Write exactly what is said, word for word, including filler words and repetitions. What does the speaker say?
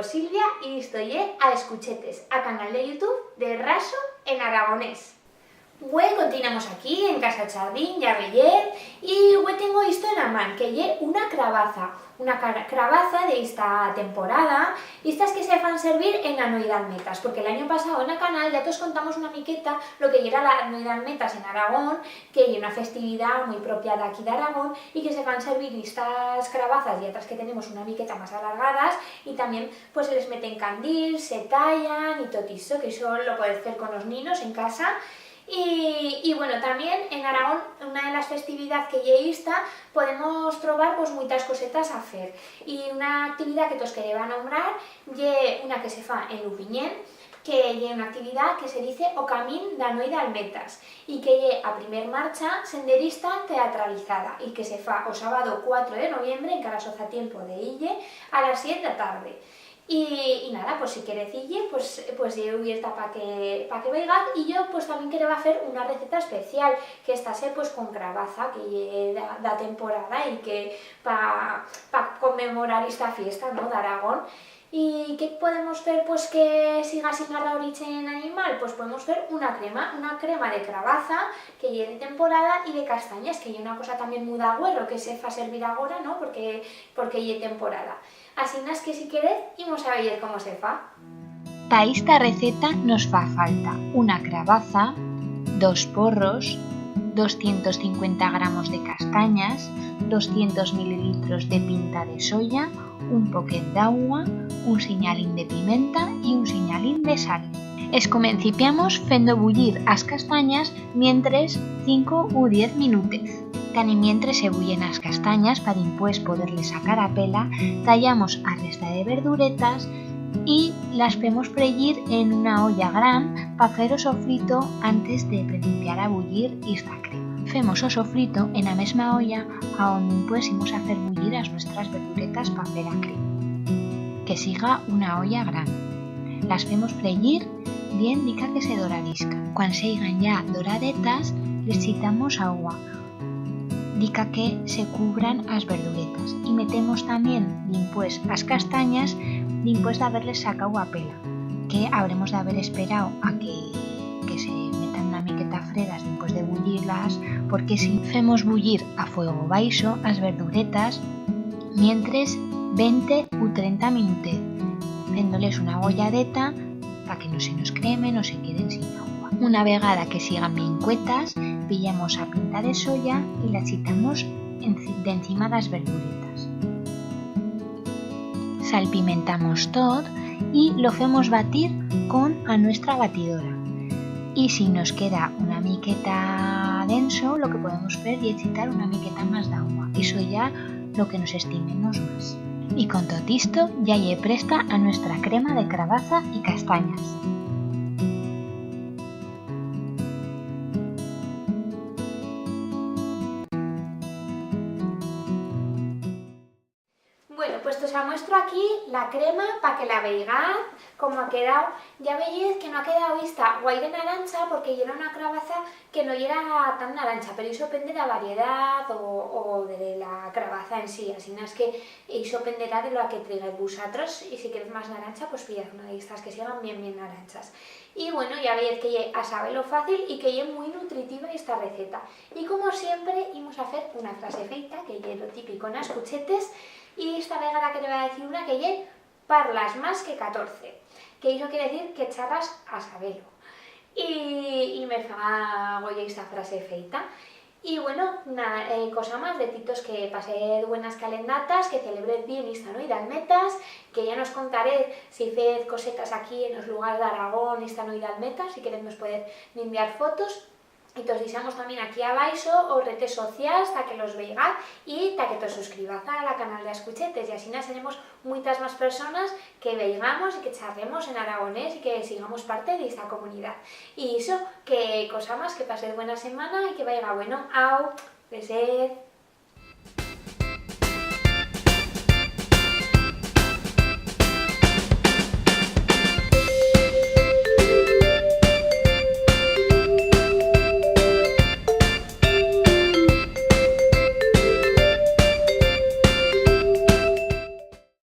Silvia y isto ye A Escuchetes, a canal de YouTube de Raso en aragonés. Hue continuamos aquí, en Casa Chardín, ya veyez, y hue tengo isto en a man, que ye una crabaza, una cara-, crabaza de esta temporada, estas que se fan servir en a nueit d'Almetas, porque l'anyo pasau en a canal ya tos contamos una miqueta lo que yera la nueit d'Almetas en Aragón, que ye una festividat muy propia d'aquí d'Aragón, y que se fan servir estas crabazas y atras que tenemos una miqueta más alargadas, y tamién, pues, se les meten candils, se tallan y tot ixo, que ixo lo podez fer con os ninos en casa. Y, y, bueno, tamién en Aragón, una de las festividats que ye ista, podemos trobar, pues, muitas cosetas a fer. Y una actividat que tos quereba nombrar ye una que se fa en Lupiñén, que ye una actividat que se dice o Camín d'a Nueit d'Almetas, y que ye a primer marcha senderista teatralizada, y que se fa o sábado cuatro de noviembre, encara soz a tiempo de ir-ie, a las siet d'a tarde. Y, y nada, pues si querez ir-ie, pues, pues ye ubierta pa que, pa que veigatz, y yo, pues, tamién quereba fer una receta especial, que esta se, pues, con crabaza, que ye d'a, d'a temporada, y que pa, pa conmemorar esta fiesta, no?, d'Aragón. Y qué podemos fer, pues, que siga sin garra orichen animal? Pues podemos fer una crema, una crema de crabaza, que ye de temporada, y de castanyas, que ye una cosa tamién muit d'agüerro, que se fa servir agora, no?, porque, porque ye temporada. Asinas que, si querez, imos a veyer cómo se fa. Pa ista receta nos fa falta una crabaza, dos porros, doscientos cincuenta gramos de castanyas, doscientos mililitros de pinta de soya, un poquet d'augua, un sinyalín de pimenta y un sinyalín de sal. Escomencipiamos fendo bullir as castanyas mientres cinco u diez minutez. Tanimientres se bullen as castanyas, pa dimpués poder-les sacar a pela, tallamos a resta de verduretas y las femos freir en una olla gran pa fer o sofrito antes de prencipiar a bullir ista crema. Femos o sofrito en a mesma olla a on dimpués imos a fer bullir as nuestras verduretas pa fer a crema. Que siga una olla gran. Las femos freir bien dica que se doradiscan. Cuan seigan ya doradetas, les chitamos augua, dica que se cubran as verduretas, y metemos tamién dimpués as castanyas, dimpués d'aver-les sacau a pela, que habremos d'aver esperau a que, que se metan una miqueta fredas dimpués de bullir-las, porque si femos bullir a fuego baixo as verduretas, mientres vente u trenta minutez, fendo-les una golladeta pa que no se nos cremen o se queden sin augua. Una vegada que sigan bien cuetas, pillamos a pinta de soya y la chitamos enci-, d'encima d'as verduretas. Salpimentamos tot y lo femos batir con a nuestra batidora. Y si nos queda una miqueta denso, lo que podemos fer ye chitar una miqueta más d'augua. Ixo ya lo que nos estimemos más. Y con tot isto ya ye presta a nuestra crema de crabaza y castanyas. Bueno, pues tos amuestro aquí la crema pa que la veigatz, cómo ha quedau. Ya veyez que no ha quedau ista guaire narancha porque yera una crabaza que no yera tan narancha, pero ixo pende d'a variedat o, o de la crabaza en sí, asinas que ixo penderá de lo que traiguez vusatros, y si querez más narancha, pues pillaz una d'istas que sigan bien, bien naranchas. Y bueno, ya veyez que ye a-saber-lo fácil y que ye muy nutritiva esta receta. Y como siempre, imos a fer una frase feita, que ye lo típico en as cuchetes, y esta vegada quereba decir una que ye: "Parlas más que catorce", que ixo quiere decir que charras a-saber-lo. Y, y me fa goya esta frase feita. Y bueno, na, eh, cosa más, decitos que pasez buenas calendatas, que celebretz bien ista nueit d'Almetas, que ya nos contarez si fez cosetas aquí en os lugars d'Aragón ista nueit d'Almetas, si querez nos podez enviar fotos. Y tos dixamos tamién aquí abaixo os retes socials ta que los veigatz y ta que tos suscribatz a la canal de Ascuchetes, y asina seremos muitas más personas que veigamos y que charremos en aragonés y que sigamos parte d'ista comunidat. Y ixo, que cosa más, que pasez buena semana y que vaiga bueno. Au, besez.